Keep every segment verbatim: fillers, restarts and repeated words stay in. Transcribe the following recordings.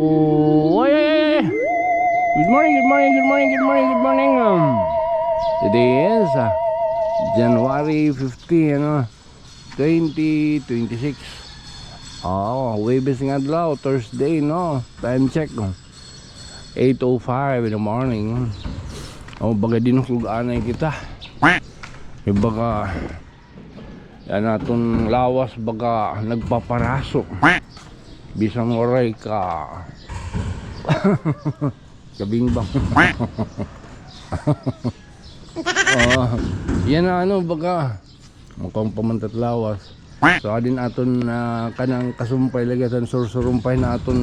Oh, ay, ay, ay, ay. Good morning, good morning, good morning, good morning, good morning. Um, today is, ah, January fifteen, ano, twenty twenty-six. Oh, Huwebes nga adlaw, Thursday, no? Time check, oh. Eight oh five in the morning. Oh, baga dinhukog anay kita. Kay baga, an aton lawas baga nagpaparaso. Bisan waray ka kabingbang. Oh, yana, ano, baga makuan pa man it at lawas. So, adi an aton, ah, kanang kasumpay lagi, aton sursurumpay an aton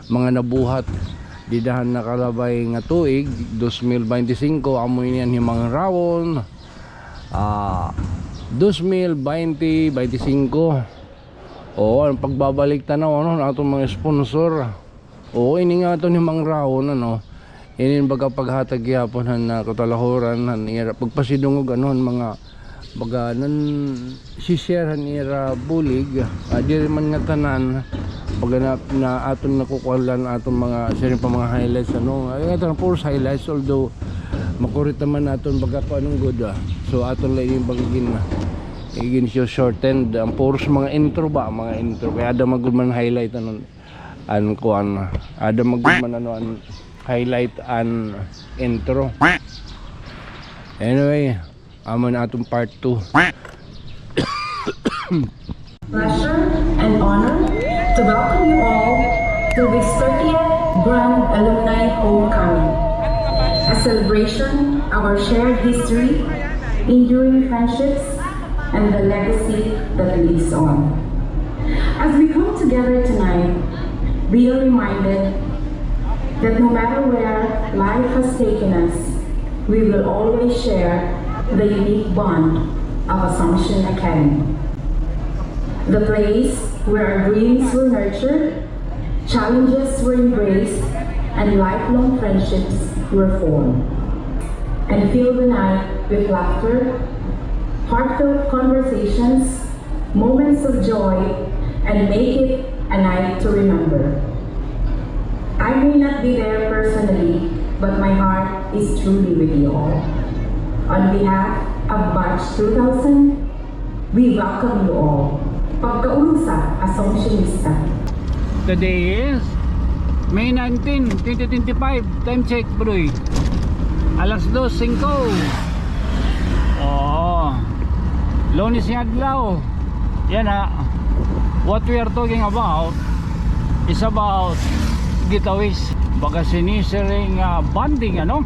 mga nabuhat dida han nakalabay nga tuig, dos mil baynte singko, amo ini an himangrawon. Ah, dos mil baynte, baynte singko. Oo, an pagbabalik tanaw, ano, an aton mga sponsor. Oo, ini nga aton himangrawon, ano. Ini baga paghatag gihapon han, ah, katalahuran han ira pagpasidungog, ano, han mga baga nan-share han ira bulig. Ah, diri man nga tanan, baga na, na aton nakukuan la an aton mga, siring pa, mga highlights, ano. Ay, aton puro highlights, although makurit naman aton baga kuan gud, ah. So, aton la ini baga gin-, gin-shortened, an puros mga intro ba, mga intro. Kay ada man gud man highlight, ano. An kuan, ada man gud man, ano, an highlight an intro. Anyway, amo na aton part two. Pleasure and honor to welcome you all to this thirtieth Grand Alumni Homecoming, a celebration of our shared history, enduring friendships, and the legacy that lives on. As we come together tonight, we are reminded that no matter where life has taken us, we will always share the unique bond of Assumption Academy. The place where our dreams were nurtured, challenges were embraced, and lifelong friendships were formed. And fill the night with laughter, heartfelt conversations, moments of joy, and make it a night to remember. I may not be there personally, but my heart is truly with you all. On behalf of Batch two thousand, we welcome you all. Pagkaurusa, Assumptionista. Today is May nineteen, twenty twenty-five. Time check, Bruy. Alas dos singko. Oo. Lunes nga adlaw. Yana. What we are talking about is about getaways. Baga sinisiring, ah, bonding, ano?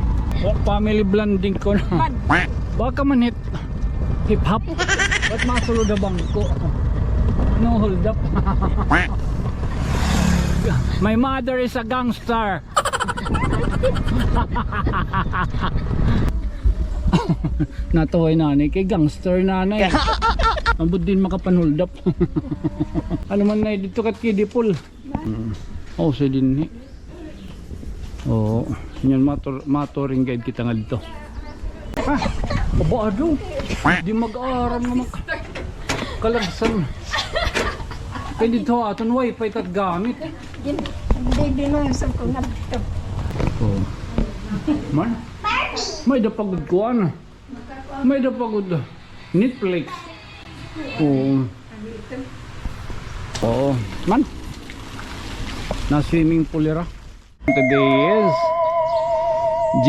Family bonding ko na. Baka man hit Hip hop. Ba't masulod ha bangko? No hold up. My mother is a gangster. Natuwa hi nanay kay gangster nanay. Ambot din makapan-hold up. Ano man na dito kat kidipol. Mm. Oh, si dinhi. Oo. Yan, matur-, maturing guide kita ngadto. Ah, aba, ado. Di mag-aaram nga mag-, kalagsan. Kay dito aton wifi tat gamit. Hindi, hindi, binunso ko ngadto. Oo. Man? May da pagod kuan. May da pagod Netflix. Oo. Oo. Man. Na-swimming pool ira. Today is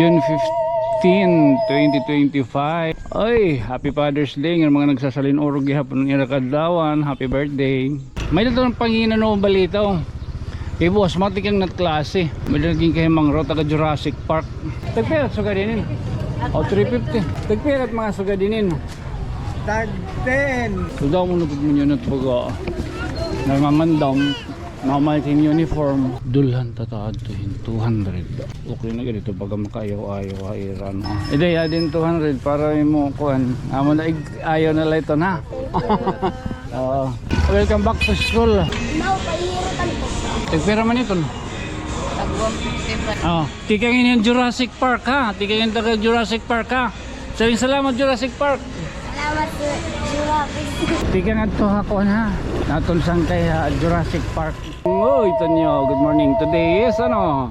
June fifteen, twenty twenty-five. Ay, happy Father's Day nga mga nagsasalin-urog gihapon ira kadlawan. Happy birthday. May da tana pangin-ano balita, oh. Kay buwas, matikang nat klase. May da naging kahimangro, taga Jurassic Park. Tagpira sugad inin? O, three fifty. Tagpira it mga sugad inin? Tag ten. So, daw mo nagpagmunyo na ito baga. Nangangandam. Mamalit hin uniform. Dulhan ta ta adto hin two hundred. Okay na gani ito baga makaayaw-ayaw ha ira, no? Ide, adin two hundred para imo kuan. Amo na ig-, ayaw na la ito, ha? Oo. Welcome back to school. Tagpira man ito, no? Tag one fifty pa. Oh, tikang ini Jurassic Park, ha? Tikang ini taga Jurassic Park, ha? Saring salamat, Jurassic Park. Salamat, Jurassic. Tikang adto ha kuan, ha? Aton sangkay ha Jurassic Park. Uy, Tonyo, good morning. Today is, ano,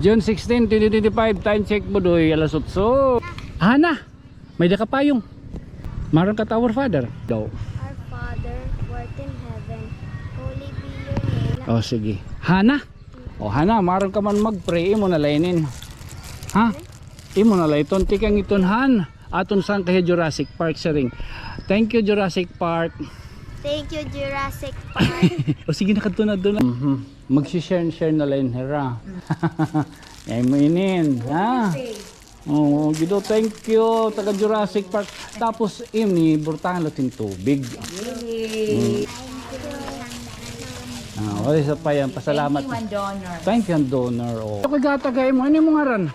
June sixteen, twenty twenty-five. Time check, Budoy, alas otso. Hana, may-ada ka payong. Maaram ka ta Our Father daw. Our Father, who art in heaven, holy be your name. O, sige. Hana. O, Hana, maaram ka man mag-pray, imo na la inin. Ha? Imo na la iton, tikang iton, Han. Aton sangkay ha Jurassic Park, siring. Thank you, Jurassic Park. Thank you, Jurassic Park. O, sige na, kadto na, kadto na. Mhm. Magsi-share, share na la hin hira. Ay mo inin, ha? Oo, gido, thank you, taga Jurassic Park. Tapos, ini, burtangan la hin tubig. Yay! Mm. Ah, wala sa pa yan, pasalamat. Thank you, han donor. Thank you, han donor, oh. Ako gatagay mo, ano yung ngaran?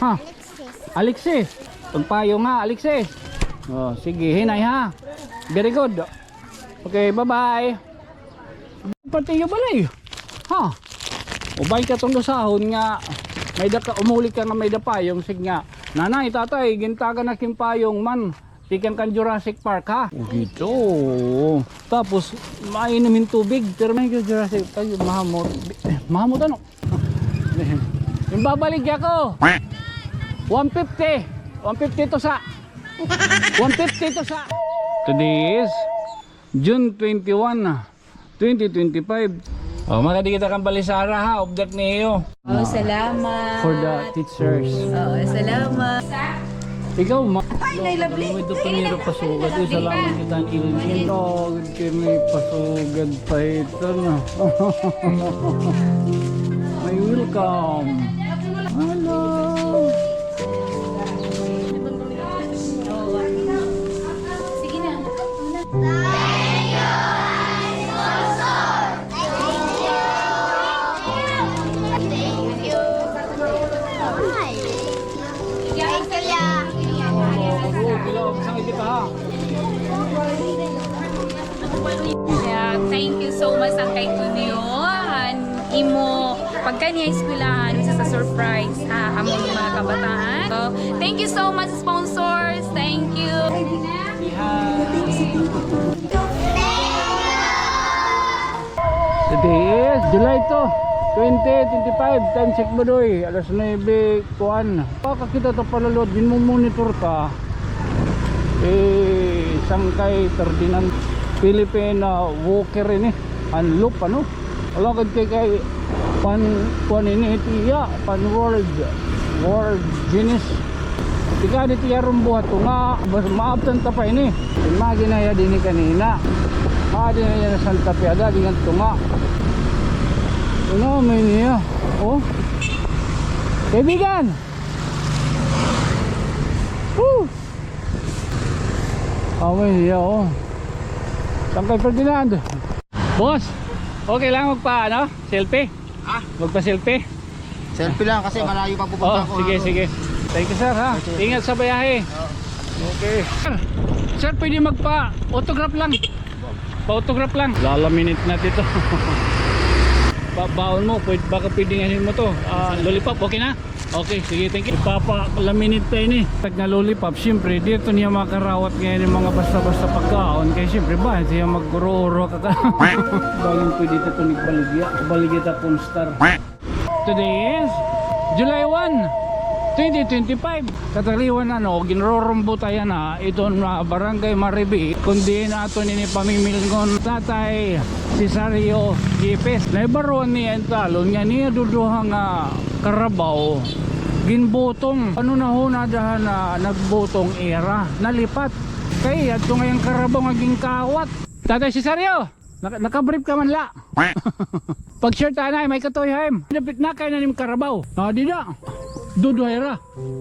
Ha? Alexis. Alexis. Pagpayong ha, Alexis. Oh, sige, hinay ha. Very good. Okay, bye-bye. Pati iyo balay. Ha? Ubay ka tong usahon nga may-ada ka, umuli ka nga may-ada payong, sig nga, "Nanay, tatay, gintagan ak hin payong man. Tikang kan Jurassic Park, ha?" O, gito. Tapos, mainom hin tubig. Pero may Jurassic, ay, mahamot. Mahamot, ano? Yung babaligya ko. One fifty. One fifty to sa. One fifty to sa. Today is June twenty-one, twenty twenty-five. O, makadi kita kan Balisara, ha, update niyo. O, salamat. For the teachers. O, salamat. Ikaw, ma-, ay, nay, lovely. Ito, primero pasugad. Uy, salamat kita, Ilvin. Ito, kay may pasugad pa ito, no? May welcome. Hello. Sige na. Thank you. Hi. Hi, Kuya. Yeah, thank you so much, Sangkay Tonyo, han imo pagkani ha eskwelahan, usa sa surprise, ha, amon mga kabataan. So, thank you so much, sponsors. Thank you. Today is July two, twenty twenty-five. Time check, Budoy, alas nuebe kuan. Pakakita ta palulod, ginmo-monitor ta. Eh, Sangkay Ferdinand, Philippine, ah, walker ini. An loop, ano? Alagad kay, kay, pan, kuan ini, tiya, pan World, World Guinness. Tika di tiya rumbuhat ko nga, bas maabtan ta pa ini. Imagine na ya dinhi kanina. Adi na ya na Santa Fe, ada, di nga tunga. Ano, may niya. Oh. Kaibigan! Woo! Away niya, oh. Sangkay Ferdinand. Boss, okay lang magpa, ano, selfie? Ha? Magpa-selfie? Selfie lang kasi malayo pa pupunta ko. Oh, sige, sige. Thank you, sir, ha? Okay. Ingat sa biyahe. Oo. Okay. Sir, sir, pwede magpa-autograph lang? Pa-autograph lang. Lalaminate na dito. Ba-, baon mo, pwede, baka pwede nga mo to. Ah, lollipop, okay na? Okay, sige, thank you. Ipapa-laminate ta ini. Tag nga lollipop, siyempre, dito niya makarawat ngayon yung mga basta-basta pagkaon. Kaya siyempre, ba, siya maguro-uro ka ka. Bangin pwede ito ito nagbaligya. Baligya ta porn star. Today is July one, twenty twenty-five. Kataliwan, ano, ginrorombo ta yana, iton, ah, Barangay Maribi, kundi na aton ini pamimilngon Tatay Cesario Yepes. Naibaruan niya in talon nga niya duduha nga karabaw ginbutong. Ano na ho na daha na nagbutong ira, nalipat. Kay adto nga yung karabaw nga ginkawat. Tatay Cesario! Naka-, naka-brief ka man la. Pag-share ta anay, may katoy ha im. Dapit na kay na nim karabaw. Ah, di na. Duduhay ra.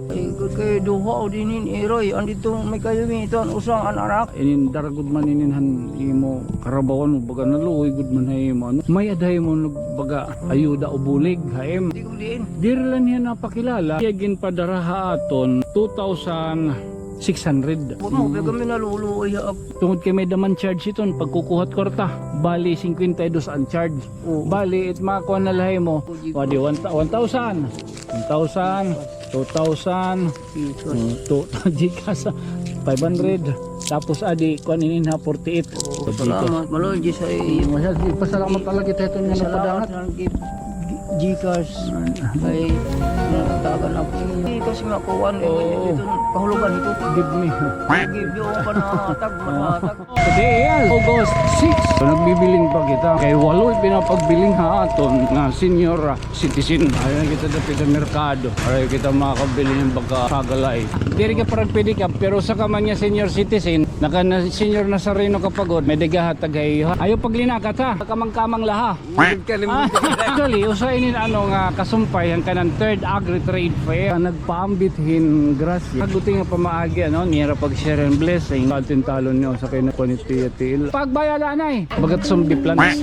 Ay, kay duha o dinin iroy. Andito may kayumitan, usang an anak. Inin daragod man inin han imo karabawan mo, baga naluoy gud man ha imo, ano? May-ada ha imo nagbaga ayuda o bulig ha im. Di ko diin. Diri la niya napakilala. Iya ginpadara ha aton two thousand six hundred. Puno, kay kami naluluoy ha ak- Tungod kay may-ada man charge iton, pagkukuha hit kwarta. Bali, singkwenta y dos an charge. Oo. Bali, it makuha na la ha imo. Wa di, one thou-, one thousand. One thousand, two thousand, mm, two, di ka sa five hundred. Tapos, adi, kuan inin ha, forty-eight. Oo. Salamat, Maloy, Diyos ay iyo. Masya, ipasalamat talaga kita ito nga salamat napadangat. Ng gi-, gi-, Gcash. Ay, natagan ako. Hindi kasi nga kuwan, oo, ito, kahulugan ito. Give me. Give you, panatag, manatag. Today is August six. So, nagbibiling pa kita. Kay walo ipinapagbiling ha aton nga senior, ah, citizen. Ayaw kita dapit sa merkado. Ayaw kita makakabili ng baga sagalay. Diri ka parang pedicab, pero sa ka man nga senior citizen, naka na, senior Nazareno ka pa gud, may digahatag ha iyo. Ayaw paglinakat, ha. Kamang-kamang la, ha. Ah, actually, usa ini, ano, nga kasumpay han kanan third Agri Trade Fair. Nagpaambit hin grasya. Guti nga pamaagi, ano, nira pag-share hin blessing. Talon niyo sa kay na Tiyo, tiyo. Pagbayad, anay. Bagat zombie plants.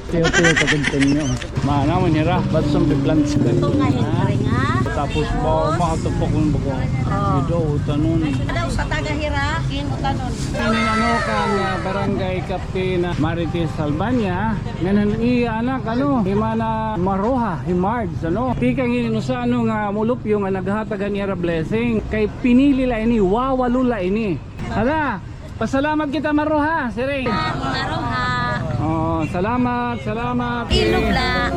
Tiyo, tiyo, pag-continue. Mana man hira, bagat zombie plants. Ito nga, hira nga. Tapos ba, mahatapok ng baga. Oh. Ito, utanon. Daw sa taga hira, kin utanon. Ini, ano, kan, ah, barangay Captain, ah, Marites Salbaña. Ngan han iya anak, ano, hi Mana Maroha, hi Mards, ano. Tikang ini, no, sa, ano, nga mulupyo nga naghatag han ira blessing. Kay pinili la ini, wawalo la ini. Hala, pasalamat kita, Maroha, siring. Maroha. Oh, salamat, salamat. Ilog la.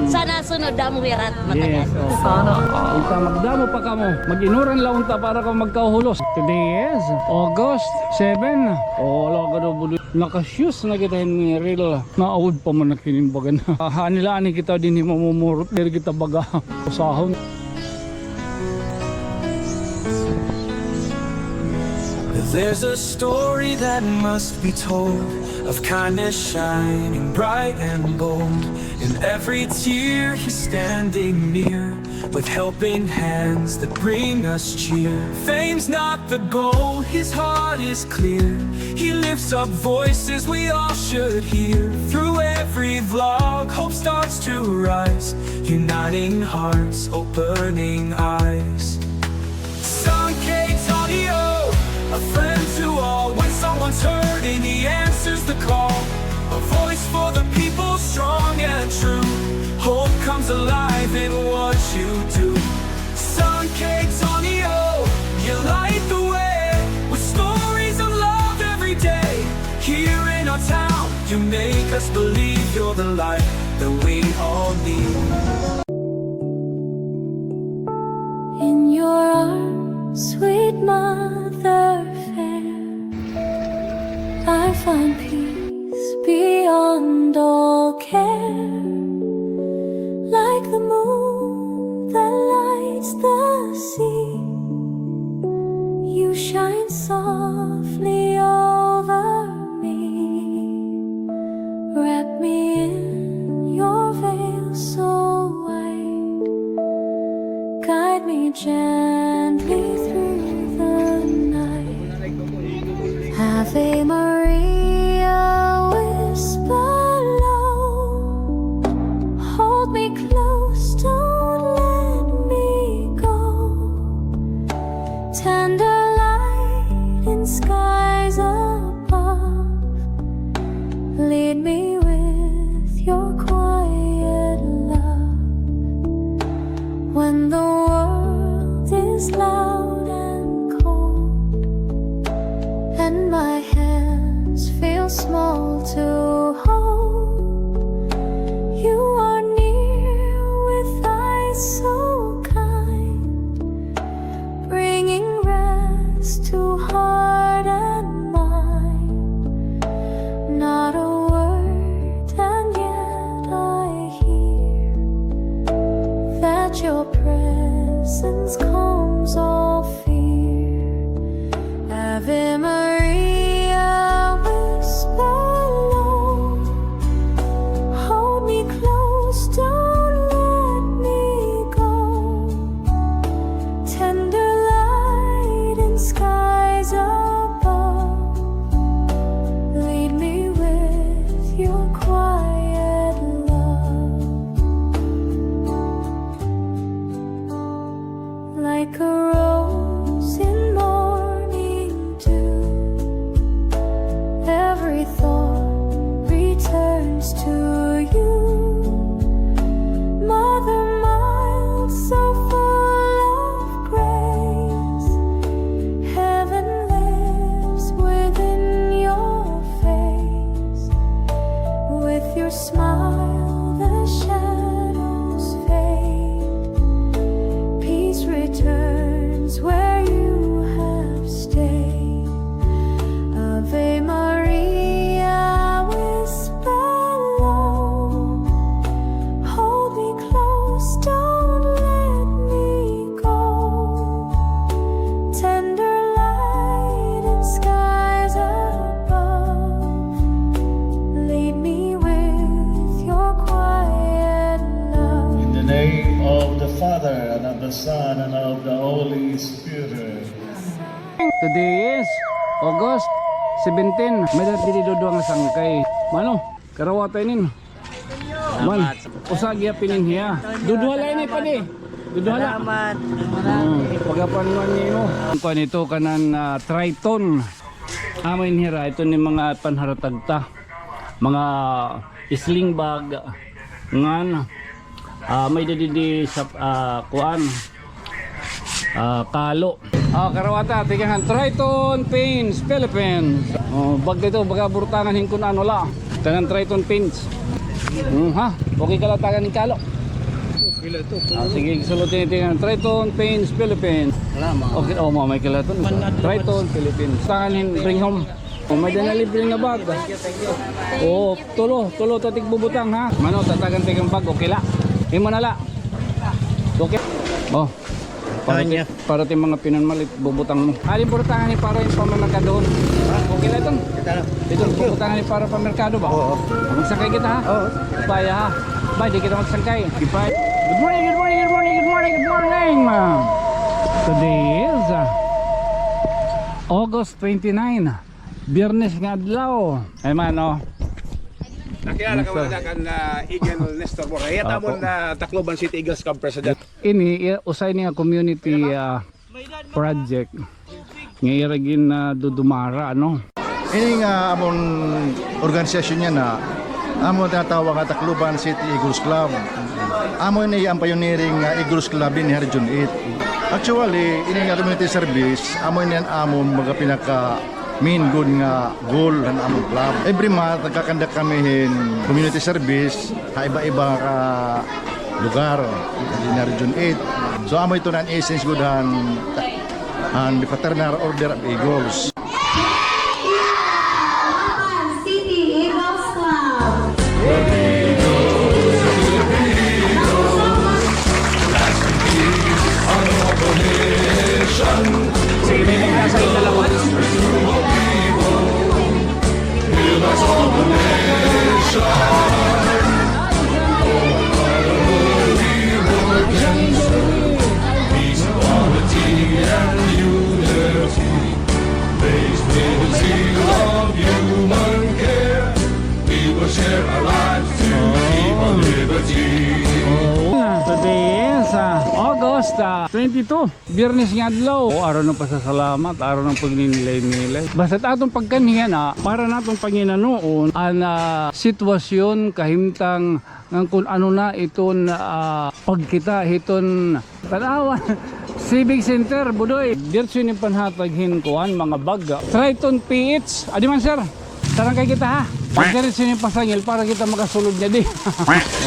Sana sunod damo hirat matagal. Yes, oh. Sana all. Unta magdamo pa kamo. Mag-inuran la unta para kamo magkahulos. Today is August seven. Oh, wala ka daw buloy. Naka-shoes na kita hin reel. Naawod pa man na kini baga na. Ah, nila ani kita dinhi mamumurot. Diri kita baga. Usahon. There's a story that must be told of kindness shining bright and bold. In every tear, he's standing near with helping hands that bring us cheer. Fame's not the goal, his heart is clear. He lifts up voices we all should hear. Through every vlog, hope starts to rise. Uniting hearts, opening eyes. Sankey Tonio, a friend to all. When someone's hurting, he answers the call. A voice for the people, strong and true. Hope comes alive in what you do. Sankey Tonio, you light the way with stories of love every day. Here in our town, you make us believe you're the light that we all need. In your arms, sweet mother fair, I find peace beyond all care. Like the moon that lights the sea, you shine softly over me. Wrap me in your veil so white. Guide me gently through the night. Ave Maria, whisper low. Hold me close, don't let me go. Tender light in skies above. Lead me with your quiet love. When the world is loud and cold, and my hands feel small to hold, you are near with eyes so kind, bringing rest to heart and mind. Not a word, and yet I hear that your presence calms all fear. Ave Maria, whisper low. Hold me close, don't let me go. Tender light in skies above, lead me with your quiet love. Like a rose Father, and of the Son, and of the Holy Spirit. Today is August seventeen. May-ada didi duduha nga sangkay. Mano, karawata inin. Man, usa gihap inin hiya. Duduha la ini, padi. Duduha la. Salamat. Hmm, pagapanuan nimo. Kuan ito kanan, ah, Triton. Amo ini hira, ito ni mga panharatag ta. Mga sling bag, ngan, ah, may-ada didi sa, ah, kuan, ah, kalo. Ah, karawata, tikang han Triton Paints Philippines. Oh, bag ito, baga burtangan hin kun ano la. Tagan Triton Paints. Hmm, ha? Okay ka la tagan hin kalo? Okay la ito. Ah, sige, sulod ini tikang Triton Paints Philippines. Salamat. Okay, oh, mamay ka la ito. Triton Philippines. Tagan hin bring home. O, may-ada na libre nga bag. O, tulo, tulo ta tigbubutang, ha? Mano, tatagan ta nga bag, okay la. Imo na la. Okay. O. Para ti, para ti mga pinanmalit, bubutang mo. Alin burutangan ni para hin pamerkado? Okay la iton. Ito, bubutangan ni para pamerkado ba? Oo. Magsakay kita, ha? Oo. Baya, ha? Bay, di kita magsangkay. Goodbye. Good morning, good morning, good morning, good morning, good morning, ma'am. Today is, uh, August twenty-nine. Biyernes nga adlaw. Ay, mano. Nakilala ka ba kan, ah, Eagle Nestor Borja? Iya ta amon, ah, Tacloban City Eagles Club President. Ini, iya, usa ini nga community, ah, project nga ira gin, ah, dudumara, ano? Ini nga amon organisasyon niya na, amo tinatawag nga Tacloban City Eagles Club. Amo ini ang pioneering nga Eagles Club dinhi ha Region eight. Actually, ini nga community service, amo ini an amon mga pinaka main good nga goal han amon club. Every month, nagkakandak kami hin community service ha iba-iba ka lugar dinhi ha Region eight. So, amo ito an essence gud han, han Fraternal Order of Eagles. City Eagles Club. Oo. Today is, ah, August, ah, twenty-two, Biyernes nga adlaw. O, araw ng pasasalamat, araw ng pagninilay-nilay. Basta't aton pagkanhi yana, para naton panginanoon an, ah, sitwasyon, kahimtang, ngan kun ano na iton, ah, pagkita hiton Tan-awan Civic Center, Budoy. Diretso ini panhatag hin kuan, mga bag. Triton P H. Adi man, sir. Sarangkay kita, ha? Diretso ini pasangil para kita makasulod niya di.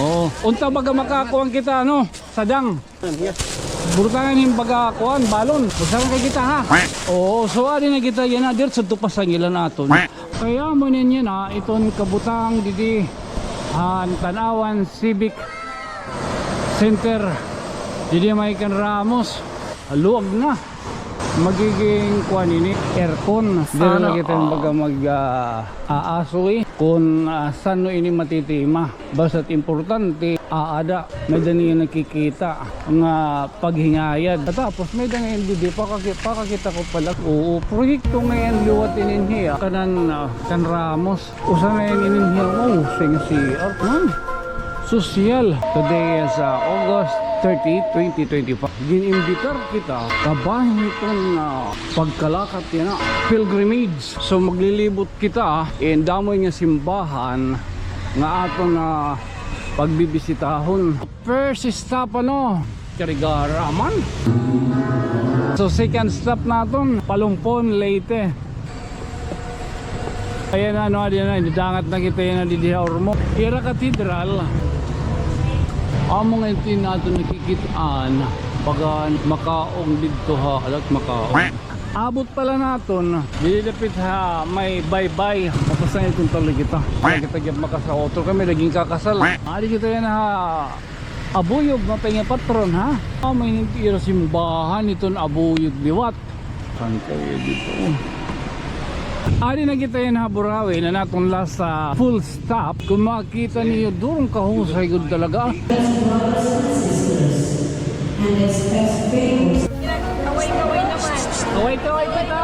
Oo. Unta baga makakuan kita, ano? Sadang. Burutangan hin baga kuan, balon. Sarangkay kita, ha? Oo, so adi na kita yana, diretso to pasangilan aton. Kay amo ini yana, iton kabutang didi han Tanauan Civic Center. Didi may kan Ramos. Luwag na. Magiging kuan ini, aircon. Diri na kita baga mag, ah, aasoy kun, ah, san-o ini matitima. Basta't importante, aada, may-ada niya nakikita nga paghingayad. Tapos may-ada nga M D B, pakaki-, pakakita ko pala. Oo, proyekto ngay-an liwat inin hiya. Kanan, ah, kan Ramos. Usa ngay-an inin hiya. Wow, sing C R man. Sosyal. Today is, ah, August thirty, twenty twenty-five. Gin-imbitar kita kabahin iton, ah, pagkalakat yana, pilgrimage. So, maglilibot kita, ah, in damo nga simbahan nga aton, ah, pagbibisitahon. First stop, ano, Carigara man. So, second stop naton, Palumpon, Leyte. Ayan, ano, ayan na, nidangat na kita yana didi ha Ormoc. Ira Cathedral. Amo nga ito naton nakikit-an. Baga makaon didto ha, alat makaon. Abot pala naton, didi dapit ha may baybay. Mapasangil kun tuloy kita. Kita gihap makasauto kami, laging kakasal. Adi kita yana ha Abuyog, mapay nga patron, ha? Ah, may ira simbahan iton Abuyog liwat. Sangkay didto. Adi na kita yana ha Burauen, an aton last, ah, full stop. Kun makita niyo, durong kahusay gud talaga. Kaway-kaway kita.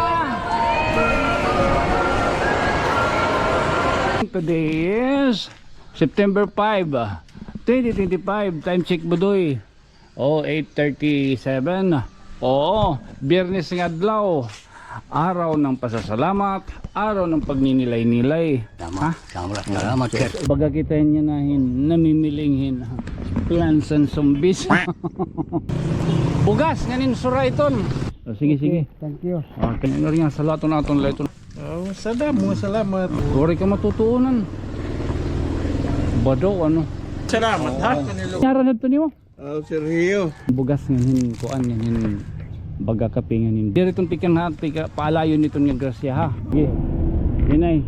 Today is September five, twenty twenty-five. Time check, Budoy. Oh, eight thirty-seven. Oo, Biyernes nga adlaw. Araw ng pasasalamat, araw ng pagninilay-nilay. Salamat, ha? Salamat, salamat, sir. Baga kita niya na hin, namimiling hin. Plants and zombies. Bugas, nganin sura iton. Oh, sige, sige. Okay, thank you. Okay, nga sa lahat naton la iton. Oh, salamat, salamat. Waray ka matutuonan. Bado, ano? Salamat, ha? Oo. Kanilo. Ngaran na ito niyo? Oh, Sergio. Bugas nga hin, kuan nga hin, baga kape nga hin. Diri iton tikang ha, tika, paalayon niton nga grasya, ha? Sige. Hinay.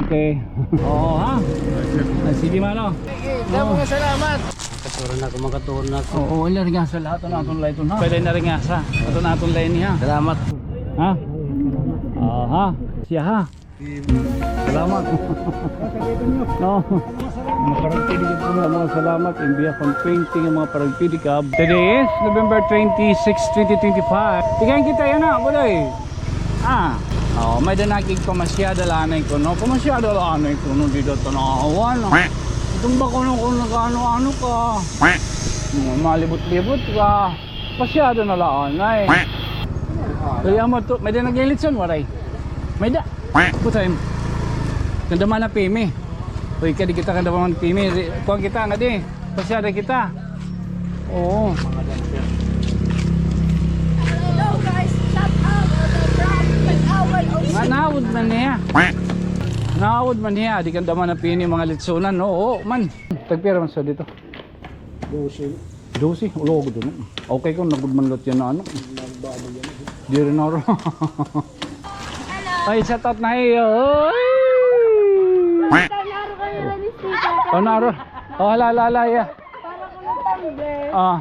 Okay. Oo, ha? Ah, sige, mano. Sige, damo nga salamat. Kasura na ako, makatuon na ako. Oo, wala rin nga sa lahat, ano, aton la iton, ha? Pwede na rin nga sa, aton, aton la ini, ha? Salamat. Ha? Oo, ha? Siya, ha? Salamat. No. Mga paragpidikab ko na, mga salamat. In behalf of twenty nga mga paragpidikab. Today is November twenty-six, twenty twenty-five. Tigayan kita yana, Budoy. Ah. Oh, may-ada nakig pamasyada la anay kuno. Pamasyada la anay kuno dida tanawan. Iton ba kuno kun nag-ano-ano ka? Malibot-libot ka. Pasyada na la anay. Kay amo to, may-ada naglilitson, waray. May-ada. Good time. Kandama na pimi. Uy, kadi kita kandama na pimi. Kuan kita ngadi. Pasyada kita. Oo. Hello guys, shout out to the vlog. Nag-away o Manawod man niya. Manawod man niya. Di kandama na pimi mga litsonan, no? Oo man. Tagpira man sa dito? Dosi. Dosi? Ulo ko doon. Okay ko, nagudman lot yan na ano. Nagbado yan. Di rin ako. Ay, shout out na iyo. Oy! Basta naro kayo na ni Steve. Oh, naro. Oh, hala, hala, hala, yeah. Para ko ng tumbler. Ah.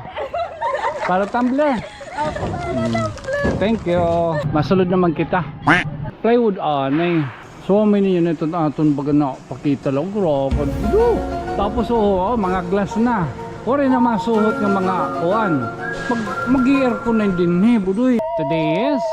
Para tumbler. Opo. Mm. Thank you. Masulod naman kita. Plywood, ah, nay. So, may niya na iton aton baga na pakita la, grabe. Do. Tapos, oo, oh, mga glass na. Waray na masuhot nga mga kuan. Mag, mag-aircon na dinhi, Budoy. Today is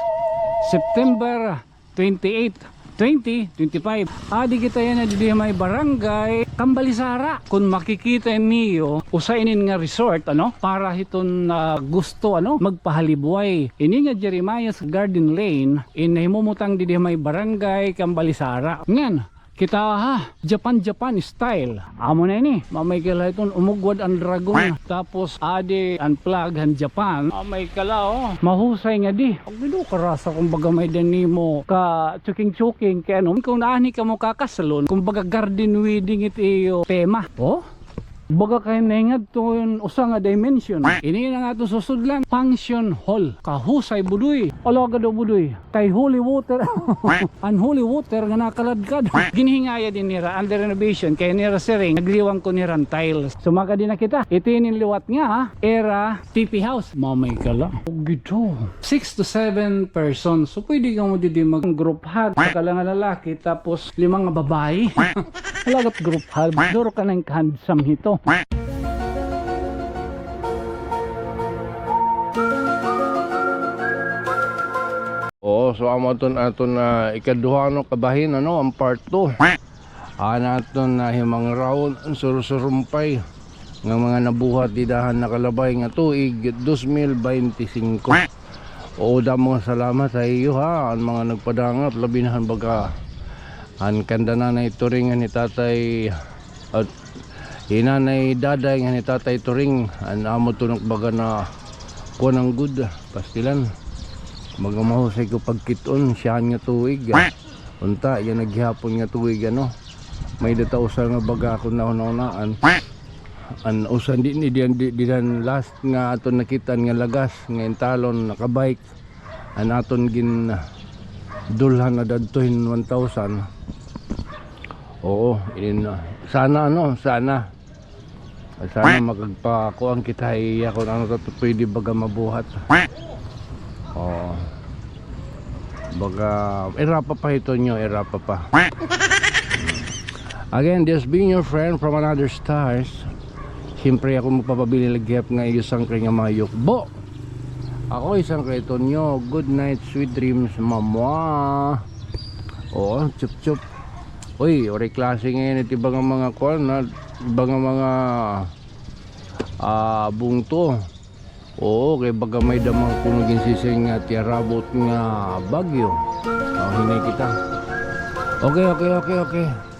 September twenty-eight, twenty twenty-five. Adi kita yana didi may barangay Kambalisara. Kun makikita niyo, usa inin nga resort, ano, para hiton, ah, gusto, ano, magpahalibway. Ini nga Jeremiah's Garden Lane, in nahimumutang didi may barangay Kambalisara. Ngan, kita ha, Japan, Japan style. Amo na ini, mamay kala iton umugwad an dragon. Tapos adi an flag han Japan. Mamay kala, oh. Mahusay ngadi. Ginoo, karasa, kumbaga may-ada nimo ka chuking-chuking kay ano, kun naani kamo kakaslon, kumbaga garden wedding it iyo tema. Oh? Baga kay nahingadto hin usa nga dimension. Ini na nga aton susudlan, function hall. Kahusay, Budoy. Alaga daw, Budoy. Kay holy water. An holy water nga nakaladkad. Ginhingaya din nira under renovation kay nira siring, nagliwang ko nira an tiles. Sumaka din na kita. Ito inin liwat nga, ha? Era T P house. Mamay kala. Ginoo. Six to seven persons. So, pwede kamo didi mag-group hug. Usa ka la nga lalaki, tapos lima nga babayi. Halagat group hug. Duro ka nang handsome hito. Oo, so amo aton, aton, ah, ikaduha, no, kabahin, ano, an part two. An aton, ah, himangraon, an surusurumpay nga mga nabuhat dida han nakalabay nga tuig, dos mil baynte singko. Oo, damo nga salamat ha iyo, ha, an mga nagpadangop, labi na han baga an kanda Nanay Turing ngan hi Tatay, at hi Nanay Daday ngan hi Tatay Turing, an amo tunok baga na kuan an gud, pastilan. Baga mahusay ko pagkit-on, siyahan nga tuig. Unta, yana gihapon nga tuig, ano. May-ada ta usa nga baga akon nahunahunaan. An usa, di, di, di, di, di han last nga aton nakit-an nga lagas, nga intalon, nakabike. An aton gindulhan na dadto hin one thousand. Oo, in, ah, sana, ano, sana. Sana makagpakuan kita ha iya kun ano ta pwede baga mabuhat. Oo. Baga, irapa pa hito niyo, irapa pa. Again, this being your friend from another stars. Siyempre, ako magpapabilin la gihap nga iyo sangkay nga mga yukbo. Ako, isang kay Tonyo. Good night, sweet dreams, mamwa. Oo, chup chup. Uy, waray klase ngay-an it iba nga mga kuan, ha, iba nga mga, ah, bungto. Oo, kay baga may-ada man kuno ginsising nga tiyarabot nga bagyo. O, hinay kita. Okay, okay, okay, okay.